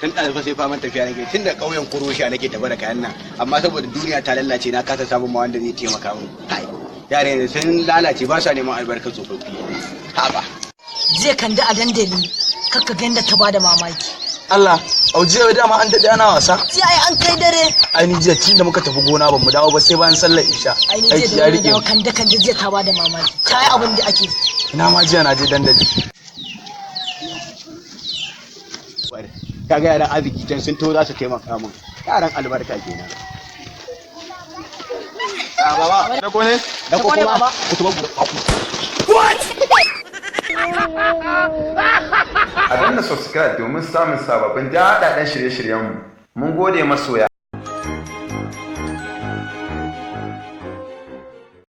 Tun ɗazu sai faman tafiya nake, tun da ƙauyen Kurosha nake tafi da kayan nan, amma saboda duniya ta lalace na kasa samun ma wanda zai taimaka min. Kai, yare yanzu sun lalace, ba sa neman albarkar tsofaffi. Haba. Jiya Kande a dandali, kakka ga yadda ta bada mamaki. Allah, au, jiya dama an daɗe ana wasa. Jiya ai an kai dare. Ai ni jiya tun da muka tafi gona ba mu dawo ba sai bayan sallar isha. Ai ni jiya Aiki da ya wani rike dawo mu. Kande jiya ta bada mamaki, ta yi abin da ake. Ina ma jiya na je dandali. Kaga yaran arziki can sun to za su taimaka min. Yaran albarka kenan. A baba, da ko ne? Da ko kuma ku tuba ku. A danna subscribe domin samun sababbin daɗaɗɗen shirye-shiryenmu. Mun gode, masoya.